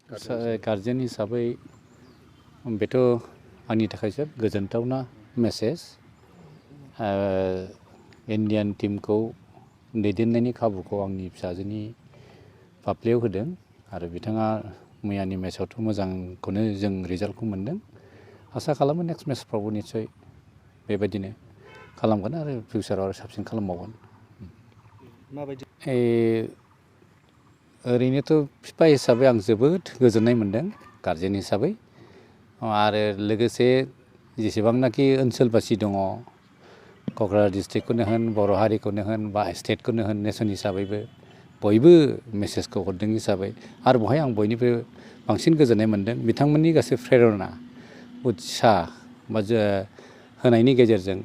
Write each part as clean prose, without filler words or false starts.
guardian हिसाबै बेथ' आंनि थाखाय जोबोद गोजोनथावना मेसेज इन्डियान टीमखौ दैदेननायनि खाबुखौ आंनि फिसाजोनि फाफ्लियाव होदों आरो बिथाङा मैयानि मेचआवथ' मोजांखौनो जों रिजाल्टखौ मोनदों आसा खालामो नेक्स्ट मेचफ्रावबो निस्सय बेबायदिनो खालामगोन आरो फिउचाराव आरो साबसिन खालामबावगोन माबायदि ओरैनोथ' बिफा हिसाबै आं जोबोद गोजोननाय मोनदों गार्जेन हिसाबै आरो लोगोसे जेसेबांनाखि ओनसोलबासि दङ क'क्राझार डिस्ट्रिक्टखौनो होन बर' हारिखौनो होन बा स्टेटखौनो होन नेसन हिसाबैबो बयबो मेसेजखौ हरदों हिसाबै आरो बेवहाय आं बयनिफ्राय बांसिन गोजोननाय मोनदों बिथांमोननि गासै प्रेरना उत्साह बा होनायनि गेजेरजों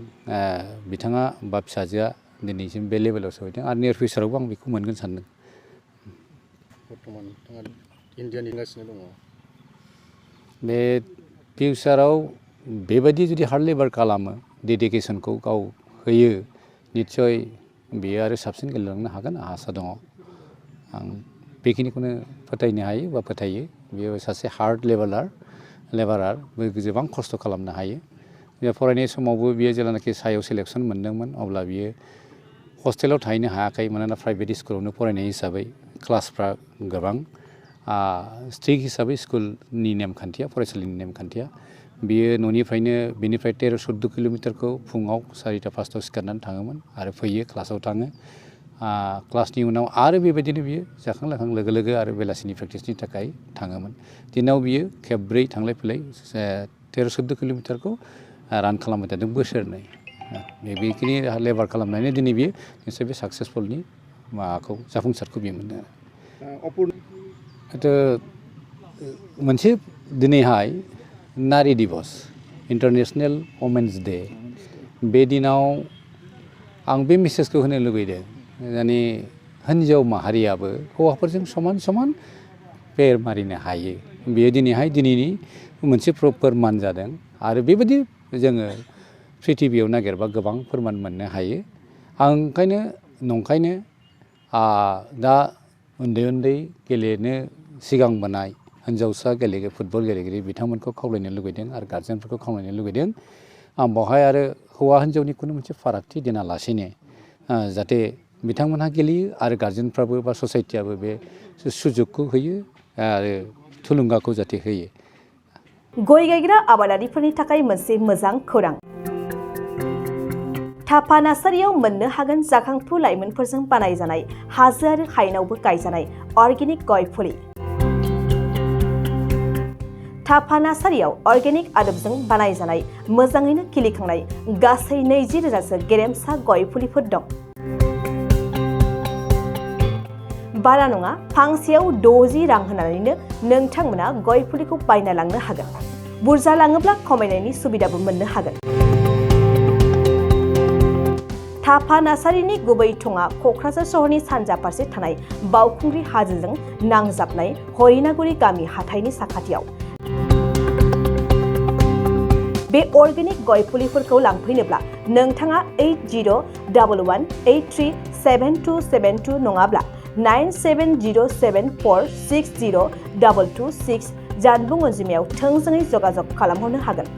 बिथाङा बा फिसाजोआ दिनैसिम बे लेभेलाव सहैदों आरो नियर फिउचारावबो आं बेखौ मोनगोन सानदों बर्थमान नोंथाङा इन्डियानि गासिनो दङ बे फिउचाराव बेबायदि जुदि हार्ड लेबार खालामो डेडिकेसनखौ गाव होयो निस्सय बेयो आरो साबसिन गेलेलांनो हागोन आंहा आसा दङ आं बेखिनिखौनो फोथायनो हायो बा फोथायो बेयो सासे हार्ड लेबारार गोबां खस्थ' खालामनो हायो बे फरायनाय समावबो बियो जेब्लानाखि सायाव सेलेक्सन मोन्दोंमोन अब्ला बियो हस्टेलाव थाहैनो हायाखै मानोना प्राइभेट स्कुलावनो फरायनाय हिसाबै क्लासफ्रा गोबां स्ट्रिक्ट हिसाबै स्कुलनि नेमखान्थिया फरायसालिनि नेमखान्थिया बियो न'निफ्रायनो बिनिफ्राय 13-14 किल'मिटारखौ फुङाव 4टा-5टायाव सिखारनानै थाङोमोन आरो फैयो क्लासाव थाङो क्लासनि उनाव आरो बेबायदिनो बियो जाखां लोंखां लोगो लोगो आरो बेलासिनि प्रेक्टिसनि थाखाय थाङोमोन दिनाव बियो खेबब्रै थांलाय फैलाय 13-14 किल'मिटारखौ रान खालामबाय थादों बोसोरनै बेखिनि लेबार खालामनानै दिनै बियो निस्सय बे साक्सेसफुलनि माबाखौ जाफुंसारखौ बियो मोनदों मोनसे दिनैहाय नारी दिबस इन्टारनेशनेल वमेन्स डे बे दिनाव आं बे मेसेजखौ होनो लुबैदों माने हिन्जाव माहारियाबो हौवाफोरजों समान समान पेर मारिनो हायो बेयो दिनैनि मोनसे फोरमान जादों आरो बेबायदि जोङो प्रिथिबियाव नागिरबा गोबां फोरमान मोननो हायो आं नंखायनो दा उन्दै गेलेनो सिगांबोनाय हिन्जावसा फुटबल गेलेगिरि बिथांमोनखौ खावलायनो लुगैदों आरो गार्जेनफोरखौ खावलायनो लुगैदों आं बेवहाय आरो हौवा हिन्जावनि खुनु मोनसे फारागथि दोनालासेनो जाहाथे बिथांमोनहा गेलेयो आरो गार्जेनफ्राबो बा ससाइटियाबो बे सुजुगखौ होयो आरो थुलुंगाखौ जाहाथे होयो गय गायग्रा आबादारिफोरनि थाखाय मोनसे मोजां खौरां थापा नार्सारियाव मोननो हागोन जाखांफु लाइमोनफोरजों बानायजानाय हाजो आरो हायेनावबो गायजानाय अर्गेनिक गय फुलि थापा नार्सारियाव अर्गेनिक आदबजों बानायजानाय मोजाङैनो खिलिखांनाय गासै 20,000सो गेरेमसा गय फुलिफोर दं बारा नङा फांसेयाव 60 रां होनानैनो नोंथांमोना गय फुलिखौ बायना लांनो हागोन बुरजा लाङोब्ला खमायनायनि सुबिदाबो मोननो हागोन थापा नार्सारिनि गुबै थङा क'क्राझार सहरनि सानजा फारसे थानाय बावखुंग्रि हाजोजों नांजाबनाय हरिनागुरि गामि हाथाइनि साखाथियाव बे अर्गेनिक गय फुलिफोरखौ लांफैनोब्ला नोंथाङा 8011837272 नङाब्ला 9707460226 जानबुं अनजिमायाव थोंजोङै जगाजग खालामहरनो हागोन